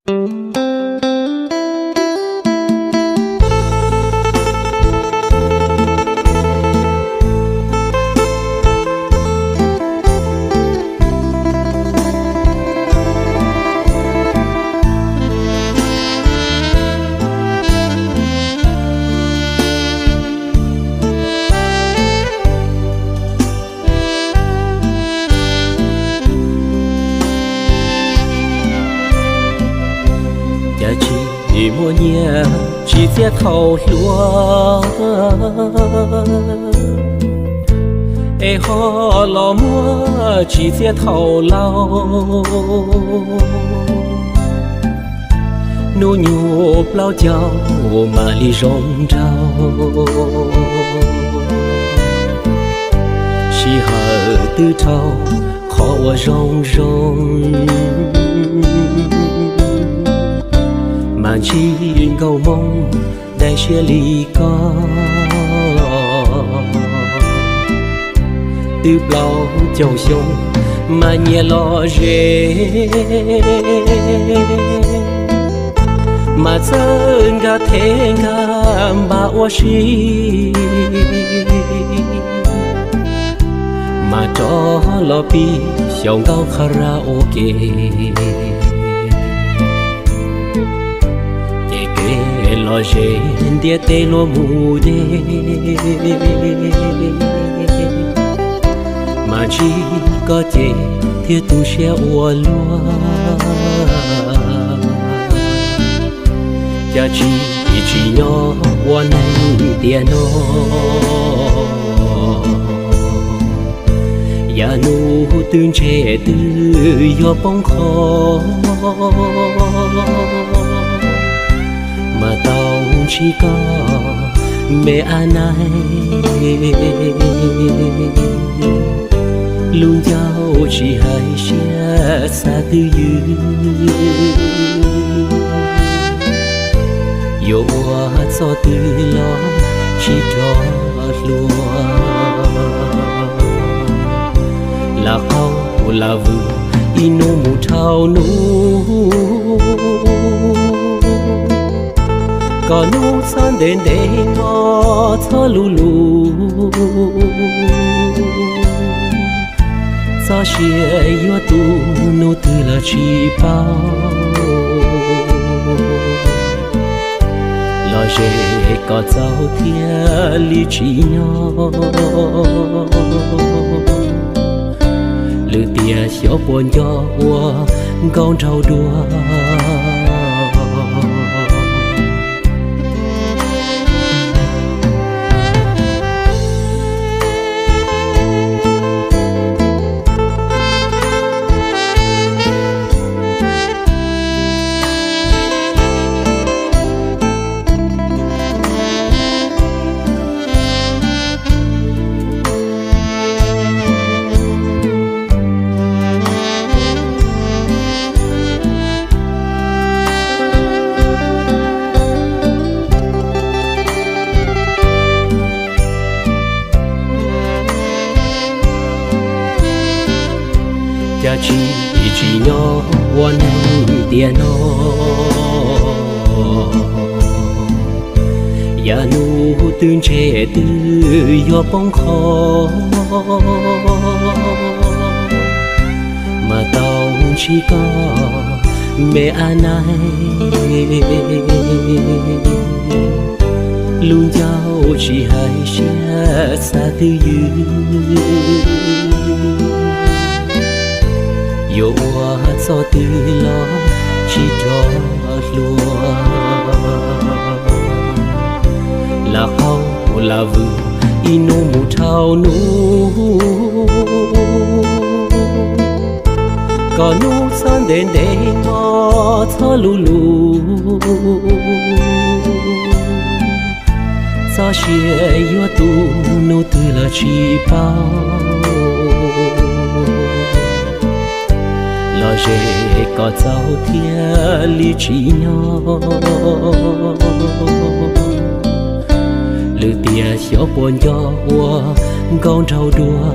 Cas tsis muaj nyiaj tsis txiaj thaum hluas, es ho los muaj tsis txiaj thaum laus. Hnub nyoog plaub caug mam li zoo nraug, sij hawm twb dhau qhov uas zoo zoo, mas ntsib nkauj Hmoob dai siab li koj. Twb plaub caug xyoo mas nyias lom zem, mas txawj nkag thev nkag npam ua si, mas rov los pib xyaum nkauj kha ra ua ke. Ces kev lom zem ntiaj teb luag mus deb, mas ntsib koj ces thiaj tu siab ua luaj. Cas tsis tsim nyog ua neeg tiam no, yav nus twb ntshe twb yuav poob qho, mas tau ntsib koj me ab naib, lub ncauj tsis hais siab xav twj ywm, yuav ua txoj twg los tsis rov hluas. Lam qaug lam vwm ib hnub mus dhau hnub, kom hnub txhob ntev ntev hmo txhob luv luv, txoj sia yuav tu hnub twg los tsis paub. Lom zem kom txaus thiaj li tsim nyog, lwm tiam xyov puas nco ua nkauj nraug dua. Cas tsis tsim nyog ua neeg tiam no, yav nus twb ntshe twb yuav poob qho, mas tau ntsib koj me ab naib, lub ncauj tsis hais siab xav twj ywm, yuav ua txoj twg los tsis rov hluas. Lam qaug lam vwm ib hnub mus dhau hnub, kom hnub txhob ntev ntev hmo txhob luv luv, txoj sia yuav tu hnub twg los tsis paub. Lom zem kom txaus thiaj li tsim nyog, lwm tiam xyov puas nco ua nkauj nraug dua.